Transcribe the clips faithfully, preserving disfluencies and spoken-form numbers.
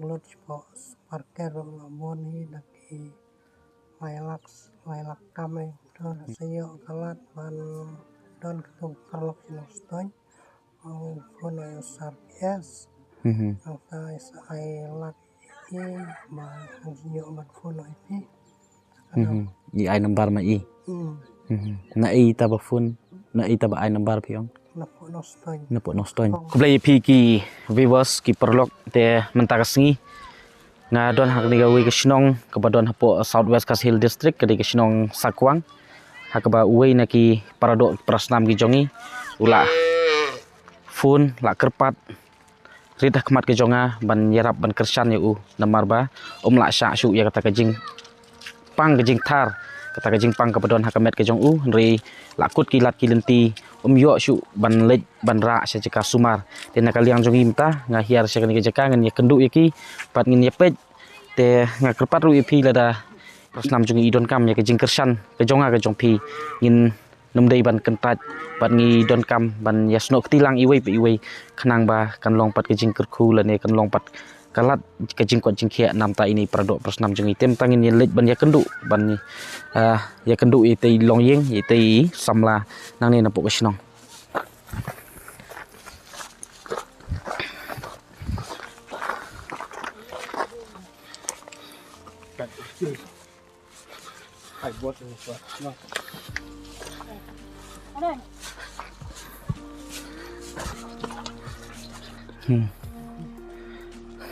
Lut shapoh Sparker ruh la bun hi da ki lai lak, lai lak kam eh. Don sa ïoh ka lad ban don katu ka paralok shnong Satoin. Ong phone ïa u Sar P S. Mhm. Nangta sa ai lad ïa i ba hang ïoh ban phone ïa phi. Mhm. I ai number ma i. Hmm. Mhm. Na i ta ba phone, na i ta ba ai number phi ong. Napoh Nongstoiñ. Napoh Nongstoiñ. Khublei ïa phi ki viewers ki paralok te mynta ka sngi nga don ha kane kawei ka shnong kaba don hapoh South West Khasi Hills District, ka dei ka shnong Sakwang. Ha kaba uwei na ki paradoh parasnam ki jong i u la phone, la kyrpad rit ha khmat ka jong nga ban ïarap ban kyrshan ïa u, namar ba um lah shah shuh ïa kata ka jingpang ka jingthar, kata ka jingpang kaba don ha ka met ka jong u, hynrei la kut ki lad ki lynti, um ïoh shuh ban leit ban rah sha jaka sumar. Te na ka liang jong i mynta nga hiar sha kane ka jaka ngan ïakynduh ïa ki bad ngin ïapeit. Te nga kyrpad ruh ïa phi lada parasnam jong i donkam ïa ka jingkyrshan ka jong nga ka jong phi, ngin nym dei ban kyntait bad ngi donkam ban ïasnoh kti lang iwei pa iwei khnang ba kan long pat ka jingkyrkhu lane kan long pat ka lad ka jingkoit jingkhiah namta ine i paradoh parasnam jong i. Te mynta ngin ïaleit ban ïakynduh ban, ah, ïakynduh ïa itei i longïing, ïa itei i samla nangne napoh ka shnong. Hmm.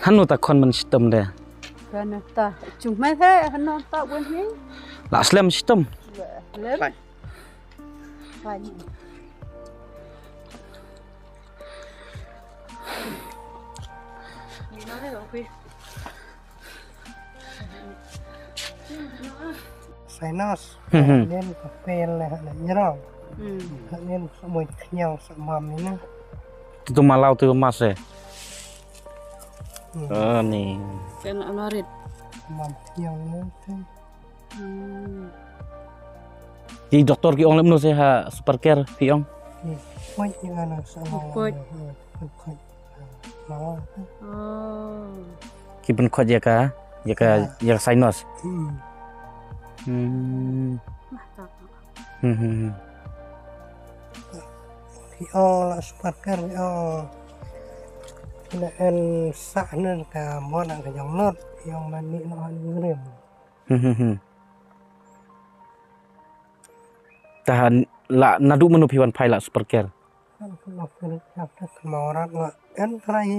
Hanu ta khon man shitom de. Hanu ta chung mai he hanu ta wen hi. La slem shitom. Lem. Fine. Sinus. Mhm. Nen ka pel le ha nyerong. Hmm. Nen sa moit khñiang sa mam ni na. Tu malau tu mas eh. Hmm. Ah, ni. Kena anorit. Mam khñiang ni. Hmm. Ki doktor ki ong lem no se ha Supercare phi ong. Ki pynkhot ïa nga na sa ong. Pynkhot. Pynkhot. Oh. Ki pynkhot ïa ka, ïa ka, ïa ka sinus. Hmm. Hmm. Hmm, hmm, hmm. Phi ong la Supercare phi ong. Phi na en sa na ka mon ka jong lut. Phi ong mani na an ngrim. Hmm, hmm, hmm. Tahan la naduh mynno phi wan phai la Supercare? Kan phi la phi la phi la en trai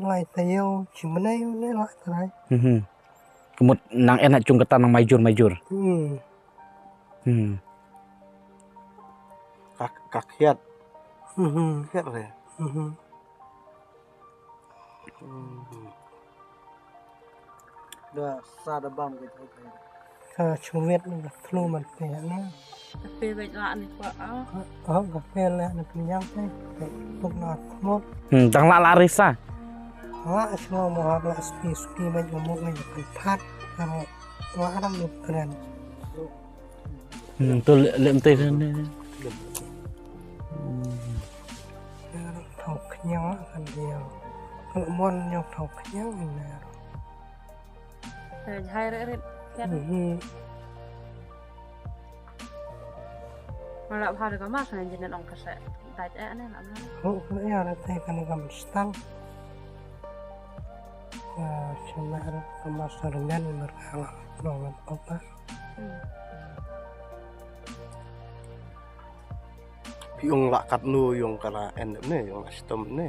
lai taïew, shi bnai ne la trai. Hmm, hmm. Ka mut nang en ha jong kata nang mai jur mai jur. Hmm. Hmm. Ka, ka khiat. Hmm. Khiat re. Hmm. Hmm. Da sa da bam ka jong ka. Sa chumit na thlu man pe na. Ka pe bek la ni kwa a. Oh, ka pe la na pynjang pe. Pe tuk na thmut. Hmm, dang la la risa. La sma mo hap la spi spi bek mo mo bek pynphat. Ka la ram ni kren. Hmm, tu le, le mte kan ne. Hmm. Thau khñiang kan dia. Kalau mon nyau thau khñiang ni. Eh, jahai rit rit kan. Hmm. Malah bhar ka mas ngan jinen ong kase. Dait eh ne la. Oh, ya na te kan kam stang. Ah, sima rit ka mas ringan merkala. Nong opa. Phi ong la katno ïong ka la en ne, ïong la shitom ne.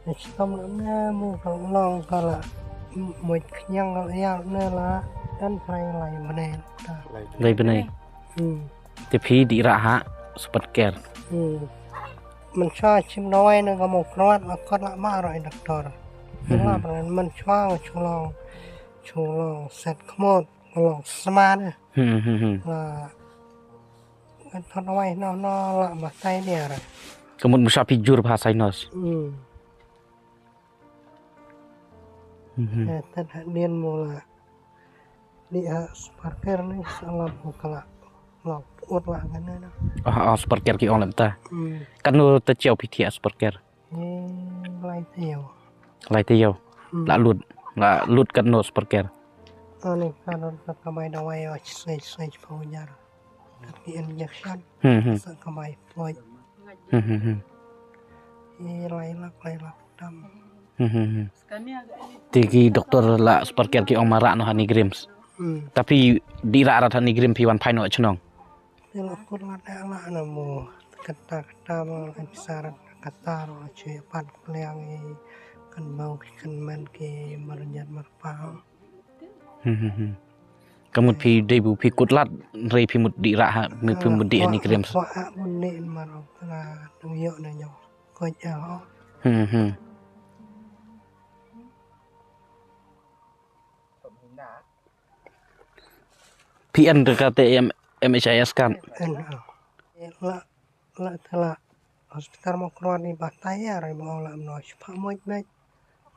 Shitom ne mo ka long ka la mo khñiang ka la ïa ne la en prai lai bnai. Lai bnai. Hmm. Te phi dih rah ha Supercare. Hmm. Mynshuwa shim dawai ne ka mo krawat la kot la ma roi doktor. Hmm. La pran mynshuwa shu long, shu long set khmot, long sma ne. Hmm, hmm, hmm. La Kan thot wai no no la batai dia ra. Ka mut mynshuwa phi jur bha sinus. Hmm. Mhm. Eh, tad ha dien mo la. Di ha Supercare ni sa la mo ka la. La ut la kan na. Ah, ah, Supercare ki ong lem ta. Hmm. Katno ta chiaw phi thiah Supercare? Ni lai taïew. Lai taïew. Hmm. La lut. La lut katno sperker? Ani ka don ka kamai dawai ïa sngi sngi pau jar. Kat ki injection. Hmm, hmm. Sa kamai poi. Hmm, hmm, hmm. Ki lai lak, lai lak tam. Hmm, hmm, hmm. Te ki doktor la sperker ki ong marah noh ha NEIGRIHMS. Hmm. Tapi dih rah rat ha NEIGRIHMS phi wan phai noh chnong. Te la kut la deh la na mo. Kata kata mo kan sarat kata ro chui pan kliang i kan bau ki kan man ki marjat marpa. Hmm, hmm, hmm. Ka mut phi dei bu phi kut lad, hynrei phi mut dih rah ha, mut phi mut dih ha NEIGRIHMS. Wa ha mun ne mar la nang yo na nyo. Ko ja ho. Hmm, hmm. Phi en ka te M-, M H I S kan. En, ah. La, la, la. Hospital mo kruan ni batai ya, rai mo la mno, chpa moj mej.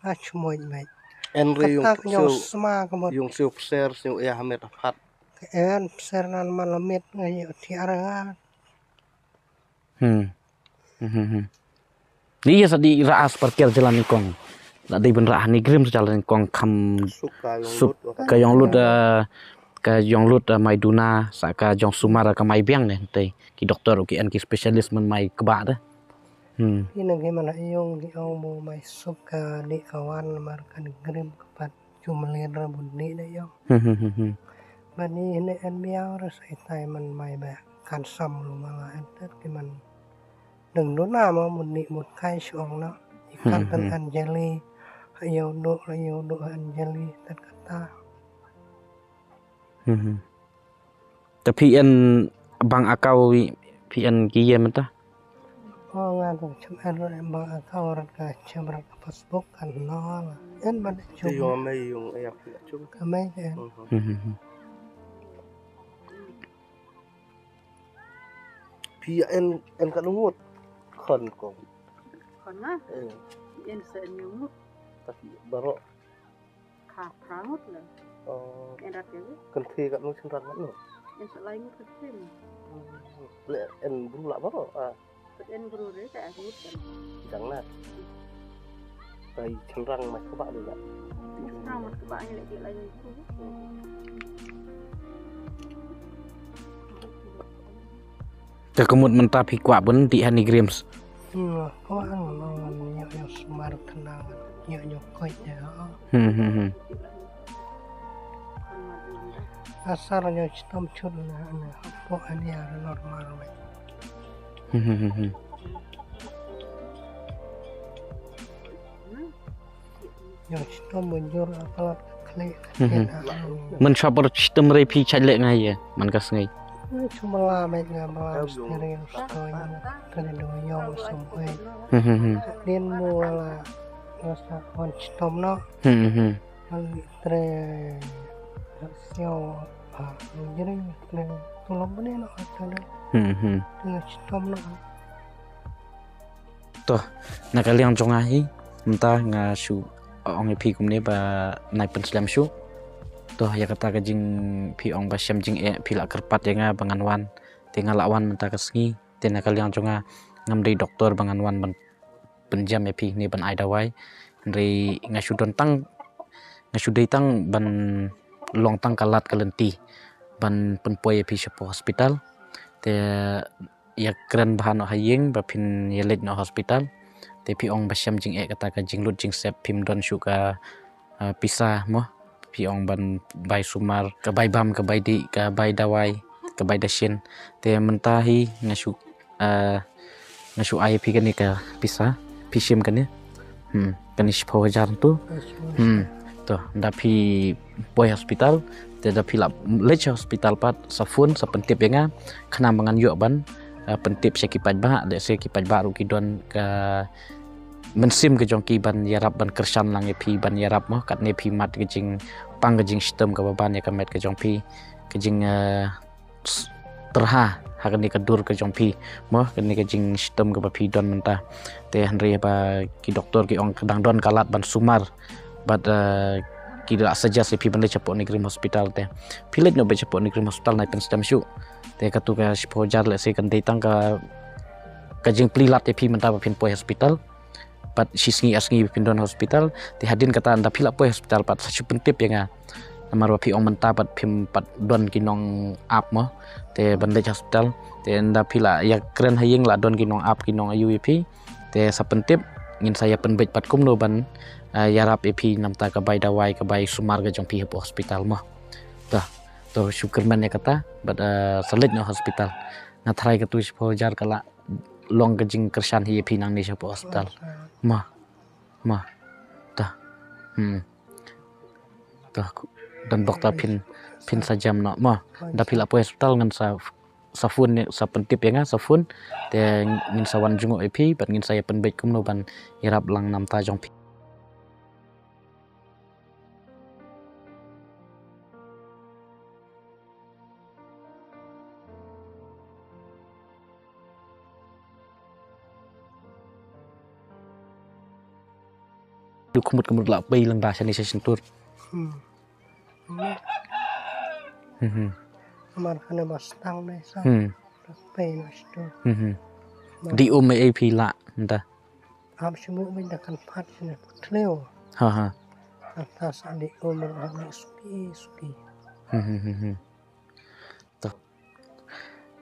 Ah, chmoj mej. En ri yung kata ka nyong siu, sma ka mot. Yung siu pser, siu ya hamet apat. Ka en pser nan man lamit, nga yo tiar nga. Hmm. Hmm, hmm, hmm. Ni ya sa dih rah sperker jalan ni kong. La dei ban rah ha NEIGRIHMS jalan ni kong kham suk ka yong lut, eh, ka yong lut, eh, mai duna, sa ka jong sumar ka mai biang ne, te ki doktor ki en ki specialist man mai kba de. Hmm. Ki nang ki mana yung ki ong mo mai suk ka dih ka wan mar kan grim ka pat. Chu mlien ra bun ni da yo. Hmm, hmm, hmm, hmm. Ba ni ne en biang ra sai tai man mai ba kan sam lu ma la en tet ki man. Dang duna ma mun ni mut kai shong na. Ikan tan anjali. Ha yo do, ha yo do anjali tet kata. Hmm, hmm. Te phi en bank account, phi en ki ïa mynta? Oh, nga dang chem en bang account, rat ka chem rat ka passbook kan nol. En ban chem. Te yung amei yung ïa phi la chem. Ka mei ka en. Mhm. Mhm, mhm. Phi en, en ka ngut. Khon ko. Khon nga? Eh. En sa en yung ngut. Tapi baroh. Ka phra ngut la. Oh. En rat ïa. Kan phi katno, shynrang katno? En sa lai ngut ka phi. Hmm. Le en bru la baroh, ah. Kat en bru re ka ngut kan. Jang na. Tai shynrang mai ka ba le la. Shynrang mai ka ba le la. Hmm. Te ka mut mynta phi kwah ban dih ha NEIGRIHMS? Hmm, kwah ngan ïoh ïoh sumar khnang ïoh ïoh koit ïa. Hmm, hmm, hmm. Asar ïoh chitom chut na na hapoh ania normal wei. Hmm, hmm, hmm, hmm. Ïa chitom bujur a palat kle. Mhm. Kle a. Man sha por chitom re phi chait leh nga ïa man ka sngi. Chuma la met nga ba steri stoi ka do yong som oi. Mhm, mhm. Din mu la rasa on chitom no. Mhm, mhm. Al tre sio a bujur tre tulom bne no ata. Mhm, mhm. Ïa chitom no. To, na ka liang jong nga hi, mynta nga shu ong ïa phi kumne ba nai pynslem shuh. To, ïa kata ka jing phi ong ba shem jingeh phi la kyrpad ïa nga ba ngan wan. Te nga la wan mynta ka sngi. Te na ka liang jong nga ngam dei doktor ba ngan wan ban pynjem ïa phi ne ban ai dawai. Hynrei nga shu don tang, nga shu dei tang ban long tang ka lad ka lynti ban pynpoi ïa phi shapoh hospital. Te ïa kren bha noh ha ïing ba phin ïa leit noh hospital. Te phi ong ba shem jingeh kata ka jinglut jingsep phim don shuh ka, ah, pisa mo. Phi ong ban bai sumar, ka bai bam, ka bai dih, ka bai dawai, ka bai dashin. Te mynta hi nga shu, ah, nga shu ai phi kane ka pisa, phi shim kane. Hmm. Kane shiphew hajar tu. Hmm. To, da phi poi hospital, te da phi la leit sha hospital pat, sa phone, sa pyntip ïa nga, khnang ba ngan ïoh ban, eh, pyntip sha ki paidbah, lehse ki paidbah ruh ki don ka mynsiem ka jong ki ban ïarap ban kyrshan lang ïa phi ban ïarap mo, katne phi mad ka jingpang ka jingshitom kaba ban ïa ka met ka jong phi, ka jing, eh, s-, tyrha ha kane ka dur ka jong phi mo, kane ka jingshitom kaba phi don mynta. Te hynrei ba ki doktor ki ong ka dang don ka lad ban sumar bad, eh, ki la suggest ïa phi ban leit shapoh NEIGRIHMS hospital te. Phi leit noh beit shapoh NEIGRIHMS hospital nai pynslem shuh. Te katu ka shiphew hajar lehse kan dei tang ka, ka jingplie lad ïa phi mynta ba phin poi hospital. Pat shi sngi ar sngi phin don hospital, te hadien kata ynda phi la poi hospital pat sa shu pyntip ïa nga. Namar ba phi ong mynta pat phim pat don ki nong ap mo, te ban leit hospital. Te ynda phi la ïakren ha ïing la don ki nong ap ki nong aïu ïa phi, te sa pyntip, ngin sa ïa pynbeit pat kumno ban, eh, ïarap ïa phi namar ka bai dawai ka bai sumar ka jong phi hapoh hospital mo. To, to shu kyrmen ïa kata, bad, eh, sa leit noh hospital. Nga tharai katu shiphew hajar ka la long ka jingkyrshan hi ïa phi nangne shapoh hospital. Ma, ma, ta, hmm, ta, don bok ta phin, phin sa jam noh ma. Ynda phi la poi hospital ngan sa, sa phone, sa pyntip ïa nga, sa phone. Te ngin sa wan jngoh ïa phi, bad ngin sa ïa pynbeit kumno ban ïarap lang namar ta jong phi. Duk khmut khmut la pei lang ba shane sha shyntur. Hmm. Hmm, hmm. Amar khane ba stang ne sa. Hmm. Pei na shyntur. Hmm, hmm. Di um ei phi la nda. Am shimu min da kan pat sini thleo. Ha, ha. Kata sa di um min am ni suki, suki. Hmm, hmm, hmm, hmm.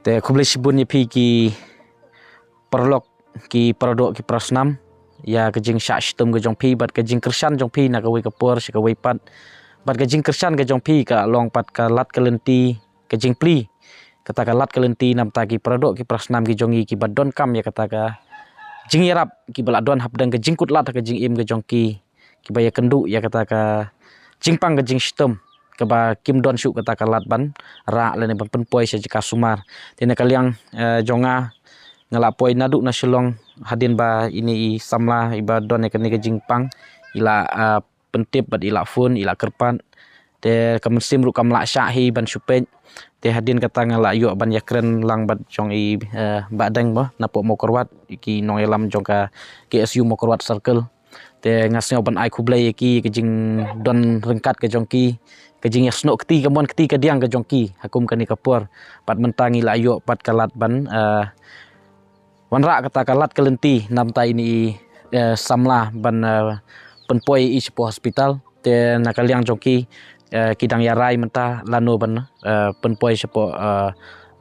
Te khublei shibun ïa phi ki paralok, ki paradoh, ki parasnam, ïa ka jingshah shitom ka jong phi bad ka jingkyrshan jong phi na kawei ka por sha kawei pat. Bad ka jingkyrshan ka jong phi ka long pat ka lad ka lynti ka jingplie. Kata ka lad ka lynti namar ta ki paradoh ki parasnam ki jong ngi kiba donkam ïa kata ka jingïarap kiba la don hapdeng ka jingkut lad ha ka jingim ka jong ki. Kiba ïa kynduh ïa kata ka jingpang ka jingshitom kaba kim don shuh kata ka lad ban rah lane ban pynpoi sha jaka sumar. Te na ka liang, eh, jong nga, nga la poi naduh na Shillong hadien ba ine i samla iba don ïa kane ka jingpang i la, eh, pyntip bad i la phone, i la kyrpad. Te ka mynsiem ruh kam lah shah hi ban shu peit. Te hadien kata nga la ïoh ban ïakren lang bad jong i, eh, Bah Deng mo, napoh Mawkyrwat, ki nongïalam jong ka K S U Mawkyrwat Circle. Te nga sngew ban ai khublei ïa ki, ka jingdon ryngkat ka jong ki, ka jingïasnoh kti kamon kti kadiang ka jong ki ha kum kane ka por. Pat mynta ngi la ïoh pat ka lad ban, eh, wanrah kata ka lad ka lynti namar ta ine i, eh, samla ban, eh, pynpoi i shapoh hospital. Te na ka liang jong ki, eh, ki dang ïa rai mynta lano ban, eh, pynpoi shapoh, eh,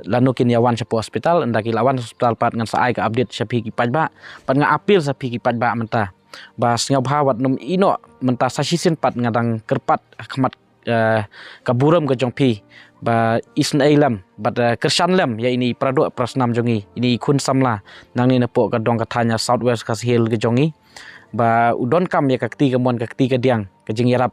lano kin ïa wan shapoh hospital. Ynda ki la wan hospital pat ngan sa ai ka update sha phi ki paidbah. Pat nga appeal sha phi ki paidbah mynta ba sngewbha wat nym ïehnoh mynta, sa shisien pat nga dang kyrpad ha khmat, eh, ka burom ka jong phi ba isynei lem bad, eh, kyrshan lem ïa ine i paradoh parasnam jong ngi, ine i khun samla nangne napoh ka dong ka thaiñ South West Khasi Hills ka jong ngi, ba u donkam ïa ka kti kamon ka kti kadiang ka jingïarap,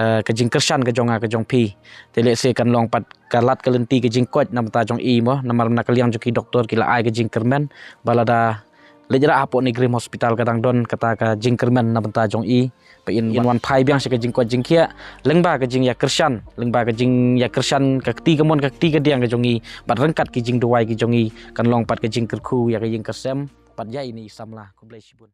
eh, ka jingkyrshan ka jong nga ka jong phi. Te lehse kan long pat ka lad ka lynti ka jingkoit namar ta jong i mo, namar na ka liang jong ki doktor ki la ai ka jingkyrmen ba lada leit rah hapoh NEIGRIHMS Hospital ka dang don kata ka jingkyrmen namar ta jong i. Ba in, in wan phai biang sha ka jingkoit jingkhiah lyngba ka jingïakyrshan, lyngba ka jingïakyrshan ka kti kamon ka kti kadiang ka jong i bad ryngkat ki jingduwai ki jong i, kan long pat ka jingkyrkhu ïa ka ïing ka sem bad ïa ine i samla. Khublei shibun.